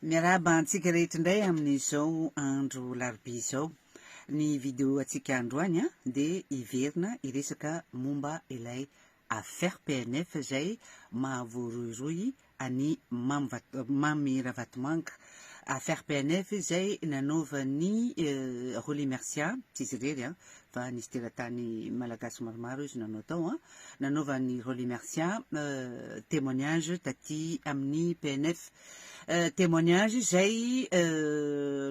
Miarahaba antsika rehetra indray amin'izao andro larobia izao. Ny video antsika androany dia hiverina hiresaka momba ilay affaire PNF izay mahavoarohirohy an'i Mamy Ravatomanga. Affaire PNF izay nanaovan'i Rolly Mercia, tsy izy irery fa nisy teratany malagasy maromaro izy nanao tao, nanaovan'i Rolly Mercia témoignage taty amin'ny PNF. Témoignage izay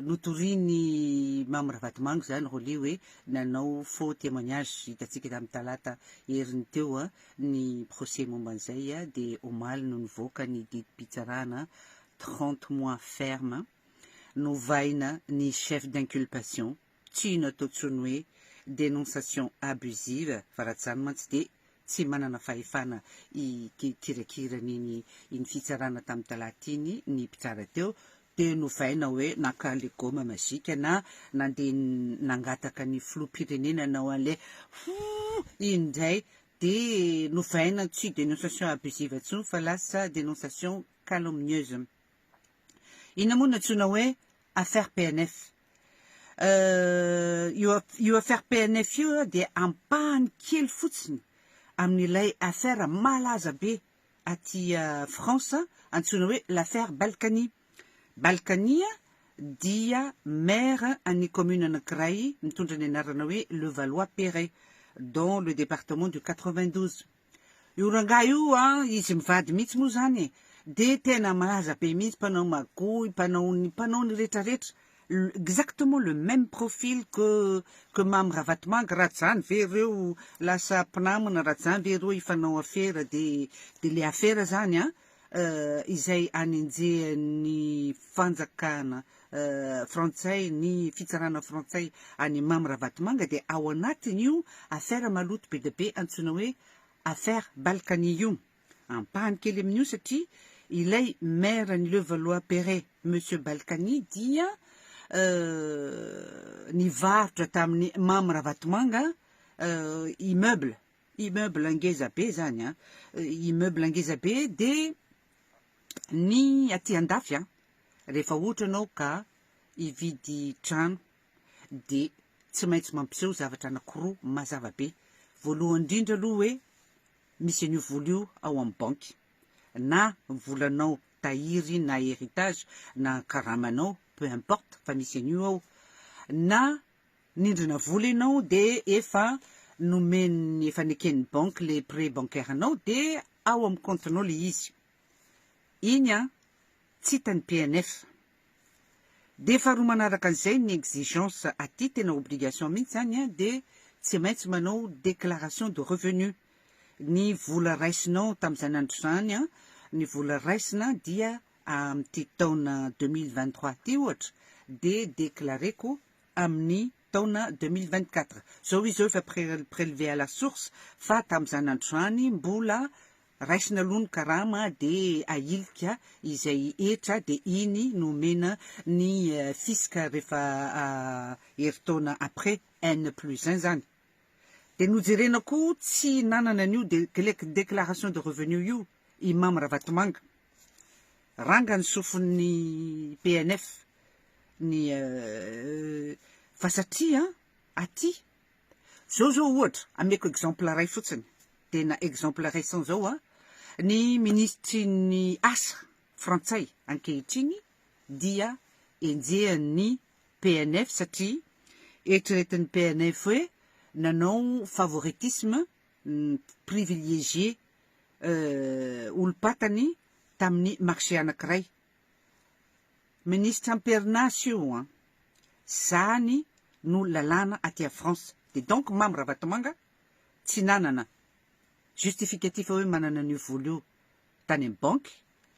notorian'i Mamy Ravatomanga izany Rolly hoe nanao faux témoignage, hitantsika tamin'ny talata heriny teo ny procès momba an'izay dia omaly no nivoaka ny didim-pitsarana 30 mois ferme, novaina ny chef d'inculpation, tsy natao intsony hoe dénonciation abusive fa raha tsy izany mantsy dia tsy manana fahefana hikirakira an'iny iny fitsarana tamin'ny talata iny ny mpitsara teo dia novaina hoe naka le gomme magique na nandeha nangataka ny filoham-pirenena nanao an'ilay hoo iny indray dia novaina tsy dénonciation abusive intsony fa lasa dénonciation calomnieuse. Inona moa no antsoina hoe affaire PNF? Io io affaire PNF io dia ampahany kely fotsiny amin'ilay affaire malaza be aty France antsoina hoe l'affaire Balkany. Balkany dia maire an'ny commune anankiray mitondra ny anarana hoe Levallois-Perret dans le département du 92. Io rangahy io an, izy mivady mihitsy moa izany e, dia tena malaza be mihitsy, mpanao magouille, mpanao ny mpanao ny retraretra, exactement le même profil que que Mamy Ravatomanga, raha tsy izany ve ireo lasa mpinamana, raha tsy izany ve ireo hifanao afera, dia dia le afera izany an, izay anenjehan'ny fanjakana frantsay, ny fitsarana frantsay any Mamy Ravatomanga dia ao anatin'io affaire maloto be dia be antsoina hoe affaire Balkany io. Ampahany kely amin'io satria ilay maire ny Levallois-Perret Monsieur Balkany dia nivarotra tamin'i Mamy Ravatomanga immeuble, immeuble ngeza be zany an, immeuble ngeza be dia ny aty andafy an, rehefa ohatra ianao ka hividy trano dia tsy maintsy mampiseho zavatra anankiroa mazava be. Voalohany indrindra aloha hoe misy an'io vola io ao amin'ny banky, na volanao tahiry na héritage na karamanao, peu importe fa misy an'io ao, na nindrina vola ianao dia efa nomen'ny, efa neken'ny banky le prêt bancaire anao dia ao amin'ny compte-nao le izy. Iny an, tsy hitan'ny PNF. Dia faharoa manaraka an'izay ny exigence aty tena obligation mihitsy zany an, dia tsy maintsy manao déclaration de revenu. Ny vola raisinao tamin'izany andro izany an, ny vola raisina dia amin'ity taona 2023 ity ohatra dia déclareko amin'ny taona 2024. Zao izy zao efa prélevé à la source fa tamin'izany andro izany mbola Raisina aloha ny karama dia ahilika izay hetra dia iny no omena ny fisc rehefa herintaona après, N plus un zany. Dia nojerena koa tsy nanana an'io déclaration de revenu io i Mamy Ravatomanga. Ranga ny sofin'ny PNF ny fa satria aty Zao zao ohatra, ameko exemple ray fotsiny, tena exemple récent zao an, ny minisitry ny asa frantsay ankehitriny dia enjehan'ny PNF satria eritreretin'ny PNF hoe nanao favoritisme, ni-privilégier olom-patany tamin'ny marché anakiray. Minisitra am-perinasa io an! Zany no lalàna aty à France. De donc Mamy Ravatomanga tsy nanana justificatif hoe manana an'io vola io tany amin'ny banky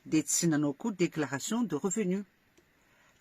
de tsy nanao koa déclaration de revenu.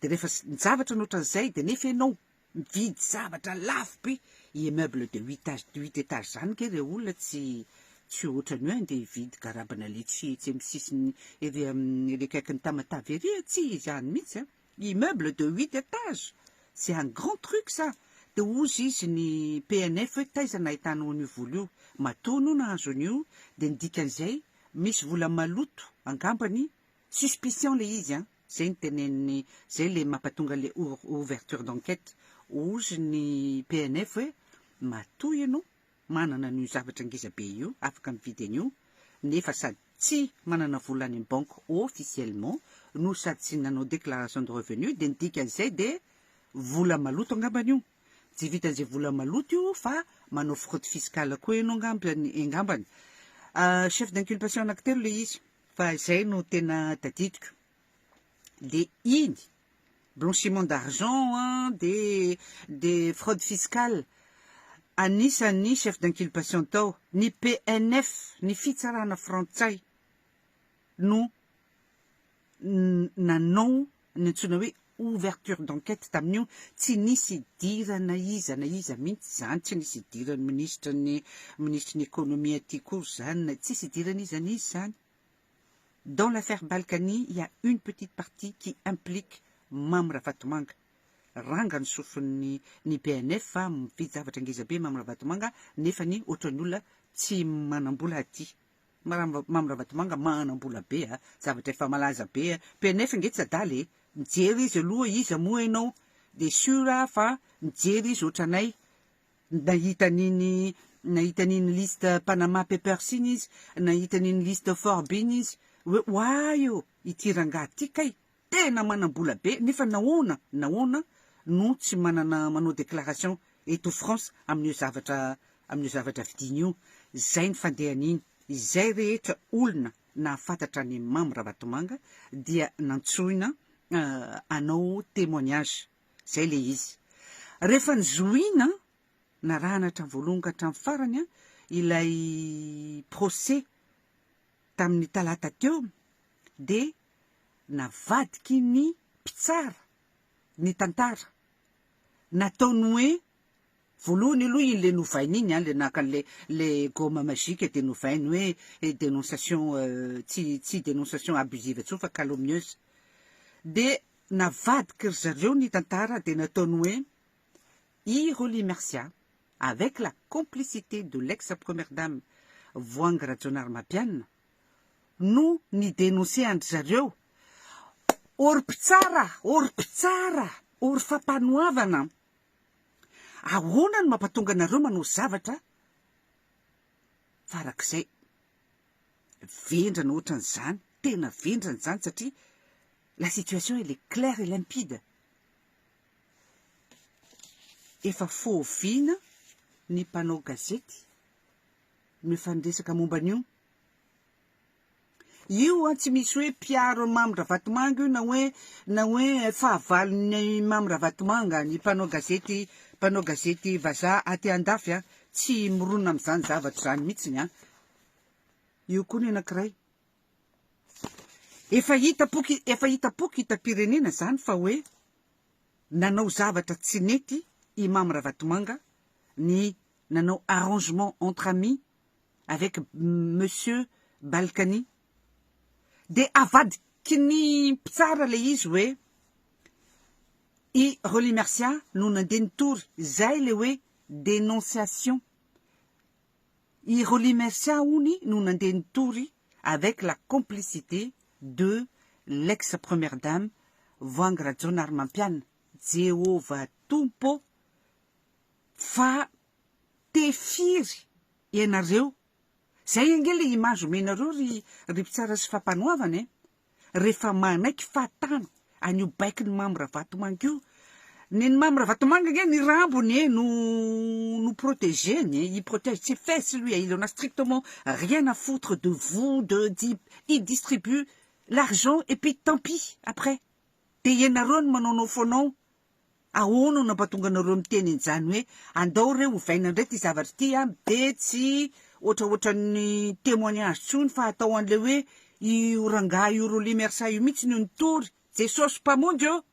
De rehefa ny zavatra ny ohatran'izay de nefa ianao mividy zavatra lafo be, immeuble de huit age huit étages zany nge re olona tsy tsy ohatran'ny hoe andeha hividy garabana letchi etsy amin'ny sisiny ery amin'ny ery akaikin'i Tamatave ery a, tsy izany mihitsy a, immeuble de huit étages, c'est un grand truc ça, de hozy izy ny PNF hoe taiza nahitanao an'io vola io, matoa anao nahazo an'io de ny dikan'izay misy vola maloto angambany, suspicion le izy an. Zay ny tenenin'ny, zay le mampatonga le ouverture d'enquête. Hozy ny PNF hoe matoa ianao manana an'io zavatra ngeza be io, afaka mividy an'io, nefa sady tsy manana vola any amin'ny banque officiellement no sady tsy nanao déclaration de revenu dia ny dikan'izay dia vola maloto angambany io. Tsy vitan'izay vola maloto io fa manao fraude fiscale koa ianao angambany angambany. Chef d'inculpation anankitelo ilay izy fa izay no tena tadidiko. Dia iny blanchiment d'argent an, dia dia fraude fiscale anisan'ny chef d'inculpation tao. Ny PNF, ny fitsarana frantsay no nanao ny antsoina hoe ouverture d'enquête tamin'io, tsy nisy idirana iza na iza mihitsy izany, tsy nisy idiran'ny minisitry ny minisitry ny économie aty koa izany, tsisy idirana iza n'iza izany. Dans l'affaire Balkany, il y a une petite partie qui implique Mamy Ravatomanga. Ranga ny sofin'ny ny BNF fa mividy zavatra ngeza be Mamy Ravatomanga nefany ohatran'ny olona tsy manambola aty. Mamy Ravatomanga manambola be a, zavatra efa malaza be a. PNF nge tsy adala e, mijery izy aloha iza moa ianao de sur aho fa mijery izy ohatranay Nahita an'iny nahita an'iny liste Panama Papers iny izy, nahita an'iny liste Forbes iny izy, hoe oay ô, ity rangahy ity kay tena manam-bola be nefa nahoana, nahoana no tsy manana manao déclaration eto France amin'io zavatra amin'io zavatra vidiany io. Izay ny fandehan'iny. Izay rehetra olona nahafantatra an'i Mamy Ravatomanga dia nantsoina hanao témoignage. Zay le izy. Rehefa nizohiana, narahana hatramin'ny voalohany ka hatramin'ny farany ilay procès tamin'ny talata teo dia navadiky ny mpitsara ny tantara. Nataony hoe, voalohany aloha iny le novainy iny an, le naka an'le le gomme magique dia novainy hoe dénonciation tsy tsy dénonciation abusive intsony fa calomnieuse. Dia Navadiky ry zareo ny tantara dia nataony hoe i Rolly Mercia avec la complicité de l'ex première dame Voahangy Rajaonarimampianina no ni-denoncer an-dry zareo. Ô ry mpitsara, ô ry mpitsara, ô ry fampanoavana, ahoana no mampatonga anareo manao zavatra farak'izay vendrana ohatran'izany, tena vendrana izany satria la situation elle est claire et limpide. Efa foviana ny mpanao gazety no efa niresaka momba an'io. Io an tsy misy hoe mpiaro an'i Mamy Ravatomanga io na hoe na hoe fahavalon'i Mamy Ravatomanga ny mpanao gazety mpanao gazety vazaha aty andafy an, tsy mirona amin'izany zavatra izany mihitsiny an. Io koa ny anankiray. Efa hita poky efa hita poky hitam-pirenena izany fa hoe nanao zavatra tsy nety i Mamy Ravatomanga ny nanao arrangement entre amis avec monsieur Balkany dia avadiky ny mpitsara ilay izy hoe i Rolly Mercia no nandeha nitory, izay ilay hoe dénonciation. I Rolly Mercia hony no nandeha nitory avec la complicité de l'ex première dame Voahangy Rajaonarimampianina. Jehovah Tompo ô! Fa te firy ianareo? Zay ange le image omenareo ry ry mpitsara sy fampanoavana e! Rehefa manaiky fahatany an'io baikon'i Mamy Ravatomanga io, nen'i Mamy Ravatomanga ange ny rambony e no no proteger-ny e, il protège ses fesses lui e, il en a strictement rien à foutre de vous, de di, il distribue l'argent et puis tant pis après, de ianareo no manaonao foanao. Ahoana no nampatonga anareo miteny an'izany hoe andao re ovaina indray ity zavatra ity an, dia tsy ohatraohatran'ny témoignage intsony fa atao an'ilay hoe io rangahy io Rolly Mercia io mihitsy no nitory, Jesosy Mpamonjy ô!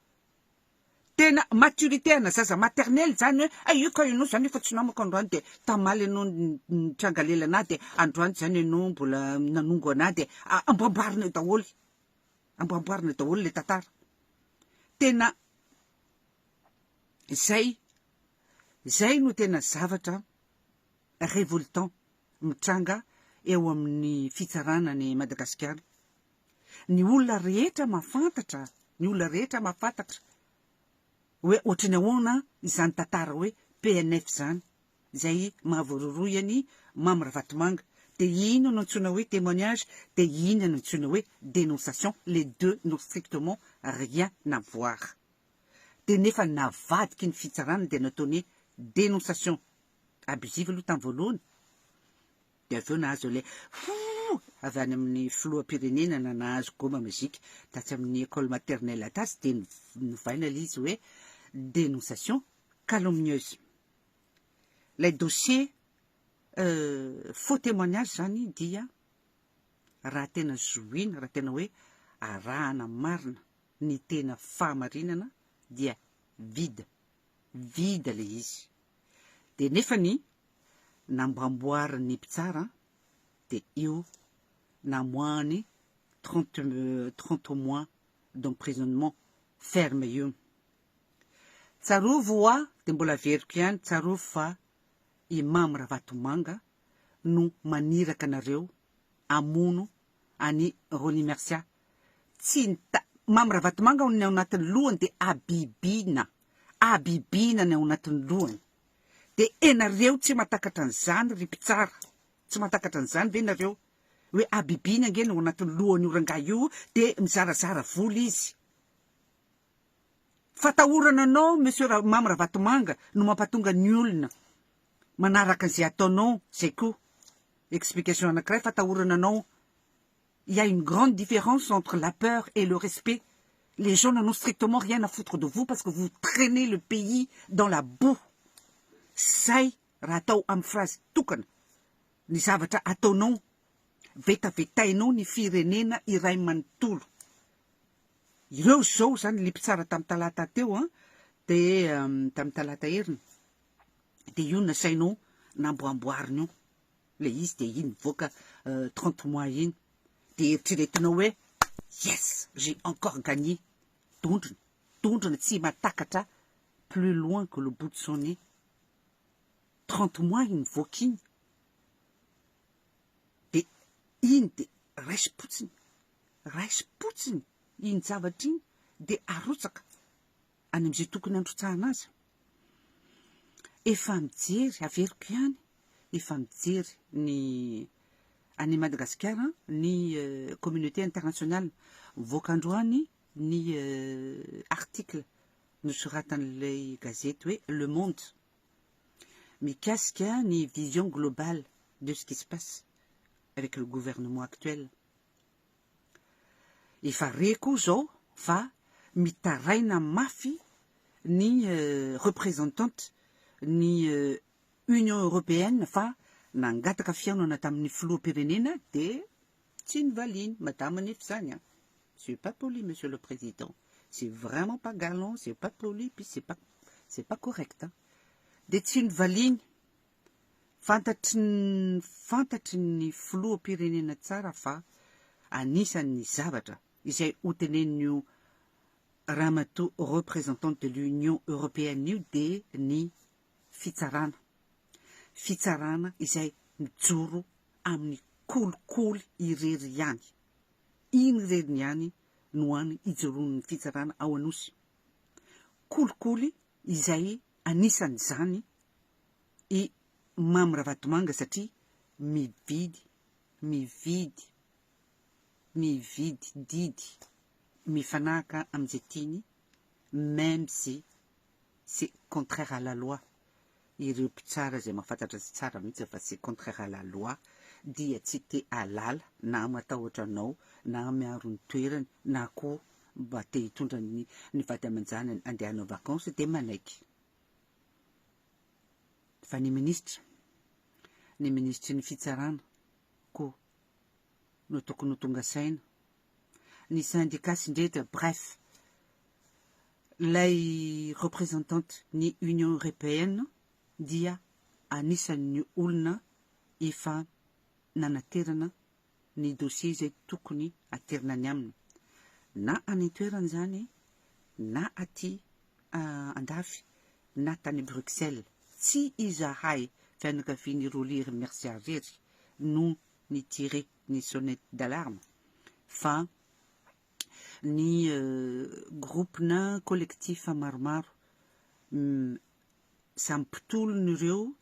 Tena maturité ana zaza maternelle izany hoe hay io ka ianao izany efa tsy namako androany dia tamaly ianao nitranga lela anah dia androany izany ianao mbola nanongo anah dia amboamboarina eo daholo, amboamboarina eo daholo ilay tantara. Tena izay, izay no tena zavatra révoltant mitranga eo amin'ny fitsarana any Madagasikara. Ny olona rehetra mahafantatra. Ny olona rehetra mahafantatra hoe ohatry ny ahoana izany tantara hoe PNF izany, izay mahavoarohirohy an'i Mamy Ravatomanga. Dia inona no antsoina hoe témoignage, dia inona no antsoina hoe dénonciation, les deux n'ont strictement rien à voir. Dia nefa navadiky ny fitsarana dia nataony hoe dénonciation abusive aloha tamin'ny voalohany, Dia avy eo nahazo ilay fouh avy any amin'ny filoham-pirenena na nahazo goma magique tatsy amin'ny école maternelle tatsy dia novaina ilay izy hoe dénonciation calomnieuse. Ilay dossier faux témoignage izany dia raha tena zohiana, raha tena hoe arahana marina ny tena fahamarinana dia vide, vide ilay izy. Dia nefany namboamboarin'ny mpitsara dia io namoahany 30 mois d'emprisonnement ferme io. Tsarovy hoa dia mbola averiko ihany, tsarovy fa i Mamy Ravatomanga no maniraka anareo hamono an'i Rolly Mercia. Tsy ny ta, Mamy Ravatomanga ny ao anatin'ny lohany dia habibiana, habibiana ny ao anatin'ny lohany. Dia enareo tsy mahatakatra an'izany ry mpitsara, tsy mahatakatra an'izany ve nareo? Hoe habibiana ange no ao anatin'ny lohan'io rangahy io dia mizarazara vola izy. Fatahorana anao Monsieur Mamy Ravatomanga no mampatonga ny olona manaraka izay ataonao, zay koa explication anankiray, fatahorana anao. Il y a une grande différence entre la peur et le respect. Les gens n'en ont strictement rien à foutre de vous parce que vous trainez le pays dans la boue. Zay raha atao amin'ny phrase tokana ny zavatra ataonao, vetavetainao ny firenena iray manontolo. Ireo zao zany le mpitsara tamin'ny talata teo an, de tamin'ny talata heriny, de io nasainao namboamboarina io. le izy de iny mivoaka 30 mois iny de eritreretinao hoe yes, j'ai encore gagné. Dondrona, dondrona tsy mahatakatra plus loin que le bout de son nez. 30 mois iny mivoaka iny de iny de raisim-potsiny, raisim-potsiny iny zavatra iny de arotsaka any amin'izay tokony handrotsahana azy. Efa mijery, averiko ihany, efa mijery ny any Madagasikara ny communauté internationale. Mivoaka androany ny article nosoratan'ilay gazety hoe Le Monde mikasika ny vision globale de ce qui se passe avec le gouvernement actuel. Efa re koa zao fa mitaraina mafy ny représentante ny Union Européenne fa nangataka fihaonana tamin'ny filoham-pirenena dia tsy novaliany madama anefa izany an! C'est pas poli, monsieur le président, c'est vraiment pas galant, c'est pas poli, puis c'est pas c'est pas correct an! Dia tsy novaliany. Fantatry ny fantatry ny filoham-pirenena tsara fa anisan'ny zavatra izay hotenenin'io ramatoa représentante de l'Union Européenne io dia ny fitsarana. Fitsarana izay mijoro amin'ny kolikoly irery ihany. Iny irery ihany no any ijoroan'ny fitsarana ao Anosy. Kolikoly izay anisan'izany i Mamy Ravatomanga satria mividy, mividy, mividy didy mifanahaka amin'izay tiany même si c'est contraire à la loi, ireo mpitsara izay mahafantatra azy tsara mihitsy fa c'est contraire à la loi dia tsy te hahalala na matahotra anao na miaro ny toerany na koa mba te hitondra ny ny vady aman-janany andeha hanao vacances dia manaiky. Fa ny minisitra, ny minisitry ny fitsarana koa no tokony ho tonga saina, ny syndicat sy ny rehetra, bref, ilay représentante ny Union Européenne dia anisan'ny olona efa nanaterana ny dossier izay tokony aterina any aminy, na any an-toerana izany na aty andafy na tany Bruxelles. Tsy izahay fianakavian'i Rolly Mercia irery no ni-tirer ny sonnette d'alarme fa. ny groupe-na collectif maromaro, samy mpitolona ireo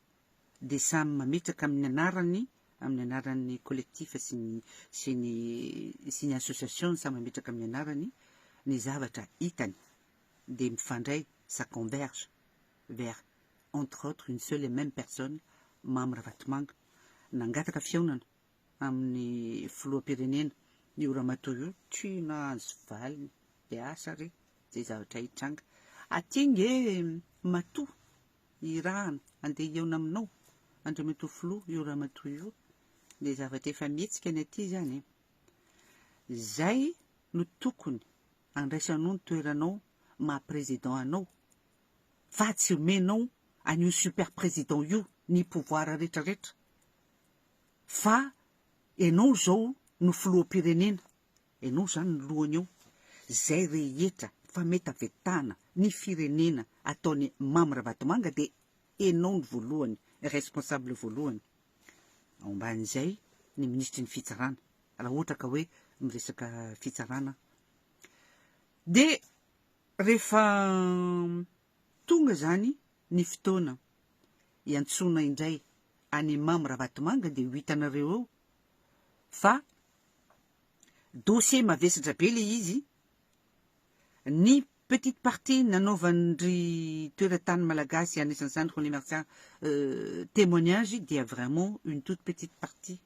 dia samy mametraka amin'ny anarany, amin'ny anaran'ny collectif sy ny association, samy mametraka amin'ny anarany ny zavatra hitany, dia mifandray, ça converge vers, entre autres, une seule et même personne, Mamy Ravatomanga. Nangataka fihaonana amin'ny filoham-pirenena io ramatoa io, tsy nahazo valiny. Dia asa re zay zavatra hitranga aty nge. Matoa irahana andeha hihaona aminao, andriamatoa filoha, io ramatoa io, dia zavatra efa mihetsika ny aty zany e. Zay no tokony andraisanao ny toeranao maha président anao, fa tsy omenao an'io super président io ny pouvoir rehetrarehetra, fa ianao zao no filoham-pirenena, ianao zany ny lohany eo. Zay rehetra fametavetana ny firenena ataony Mamy Ravatomanga, dia ianao ny voalohany responsable voalohany. Ao amban'izay ny ministry ny fitsarana, raha ohatra ka hoe miresaka fitsarana. Dia rehefa tonga zany ny fotoana iantsoana indray any Mamy Ravatomanga, dia ho hitanareo eo fa dossier mavesatra be le izy. Ny petite partie nanaovandry toeratany malagasy, anisan'izany Rolly Mercia, témoignage, dia vraiment une toute petite partie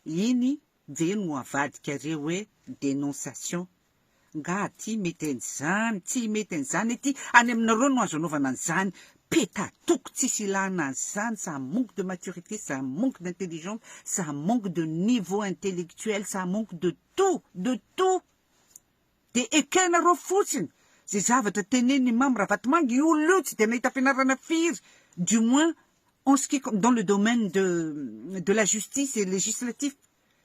iny ve no avadika reo hoe dénonciation. Nga ty mety an'izany, tsy mety an'izany aty any aminareo no azo anaovana an'izany petatoko, tsisy ilana an'izany. Ça manque de maturité, ça manque d'intelligence, ça manque de niveau intellectuel, ça manque de tout, de tout. De ekenareo fotsiny zay zavatra teneny Mamy Ravatomanga. Io olona io tsy de nahita fianarana firy, du moins en ce qui dans le domaine de la justice et législatif.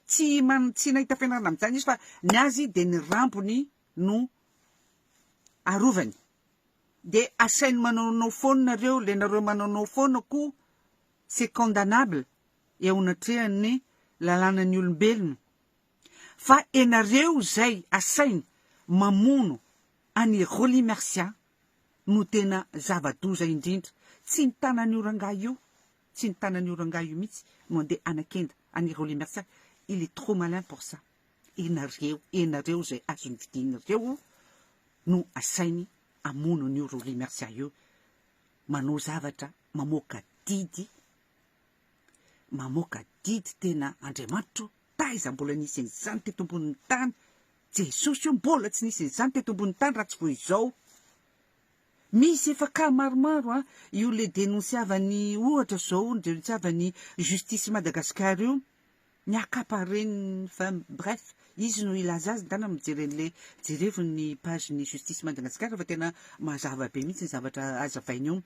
Tsy man tsy nahita fianarana am'izany izy, fa ny azy de ny rambony no arovany, de asainy manaonao foana nareo. Le nareo manaonao foana koa, c'est condamnable eo anatrehan'ny lalànany olombelona, fa enareo zay asainy mamono any Rolly Mercia no tena zava-doza indrindra. Tsy ny tanany oranga io, tsy ny tanany oranga io mihitsy no andeha anakenda any Rolly Mercia. Il est trop malin pour ça. Enareo, enareo zay azony vidinareo no asainy amono an'io Rolly Mercia io, manao zavatra, mamoaka didy, mamoaka didy. Tena Andriamanitro, taiza mbola nisy an'izany teto ambonin'ny tany? Jesosy io, mbola tsy nisy an'izany teto ambonin'ny tany raha tsy vo izao. Misy efa ka maromaro a io le dénonciavany, ohatra zao ny dénonciavany justice Madagasikara io, ny accapareny. Fa bref, izy no ilaza azy. Tana mijery an'le, jerevo ny page ny justice Madagasikara, fa tena mazava be mihitsy ny zavatra azavainy io.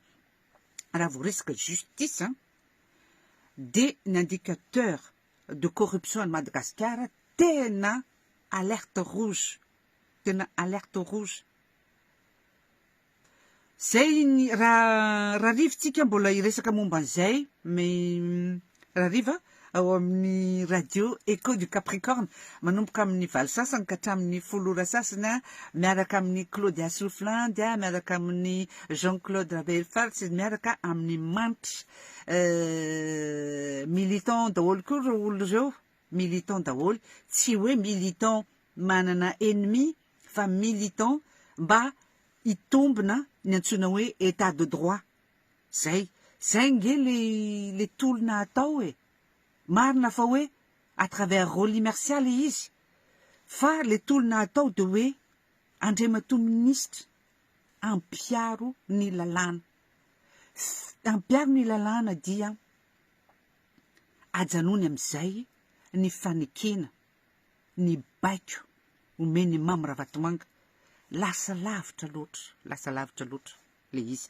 Raha vo resaka justice a, de ny indicateur de corruption any Madagasikara tena alerte rouge, tena alerte rouge zay. Ny raha rivotsika mbola hiresaka momba an'izay, mais raha riva ao amin'ny radio Écho du Capricorne, manomboka amin'ny 8 sasany ka hatramin'ny 10 ora sasany a, miaraka amin'ny Claudia Souflandy a, miaraka amin'ny Jean Claude Rabelfaritsy, miaraka amin'ny Manitra, militant daholo koa reo olo reo, militant daholo. Tsy hoe militant manana ennemi, fa militant mba hitombina ny antsoina hoe état de droit. Zay nge le tolona atao e. Marina fa hoe à travers Rolly Mercia le izy, fa le tolona atao de hoe: andriamatoa ministra, ampiaro ny lalàna, ampiaro ny lalàna, dia ajanony am'izay ny fanekena ny baiko omeny Mamy Ravatomanga. Lasa lavitra loatra, lasa lavitra loatra le izy.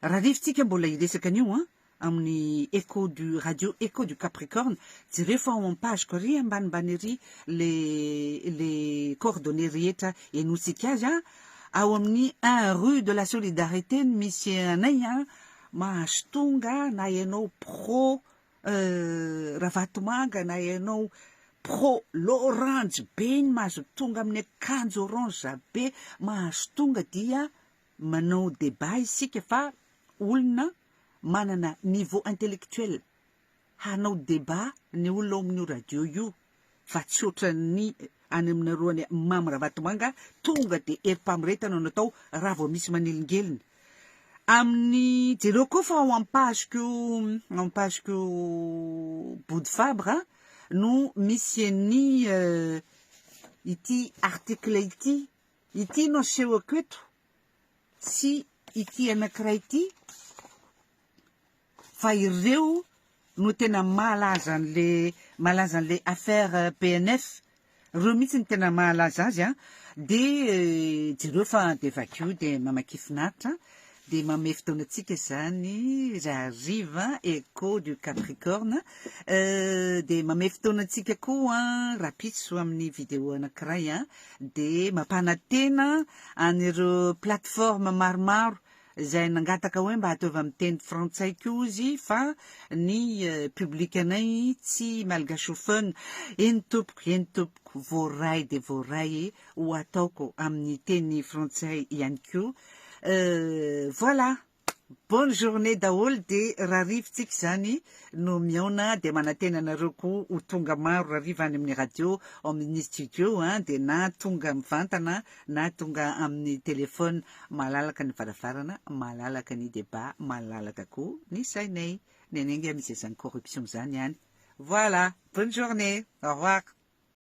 Raha rivotsika mbola hiresaka an'io a amin'ny écho du radio Écho du Capricorne. Jereo fa ao am-page-ko ary ambanimbany ary le coordonnées rehetra enotsika azy a. Ao amin'ny 1 rue de la Solidarité ny misy anay a. Mahazo tonga na ianao pro Ravatomanga na ianao. pro l'orange be iny mahazo tonga amin'ny akanjo orange be mahazo tonga dia manao débat isika fa olona manana niveau intellectuel hanao débat ny olona ao amin'io radio io fa tsy ohatran'ny any aminareo any Mamy Ravatomanga tonga de herim-pamoretana no atao raha vao misy manelingelina. Amin'ny jereo koa fa ao am-page-ko ao am-page-ko Body Fabre no misy an'ny ity article ity. Ity no asehoko eto sy ity anankiray ity fa ireo no tena mahalaza an'le mahalaza an'le affaire PNF, ireo mihitsy no tena mahalaza azy an, de jereo fa de vakio de mamakia finaritra, de manome fotoana antsika izany rahariva Echo du Capricorne, de manome fotoana antsika koa rahampitso amin'ny vidéo anankiray an, de mampanantena an'ireo plateforme maromaro izay nangataka hoe mba ataovy amin'ny teny frantsay koa izy fa ny public anay tsy malgachophone, eny tompoko, eny tompoko, voaray dia voaray ho ataoko amin'ny teny frantsay ihany koa, voilà! Bonne journée daholo dia rahariva tsika izany no mihaona dia manantena anareo koa ho tonga maro rahariva any amin'ny radio ao amin'ny studio an dia na tonga mivantana na tonga amin'ny téléphone malalaka ny varavarana malalaka ny débat malalaka koa ny sainay ny anay ange misy izany corruption izany any voilà bonne journée au revoir.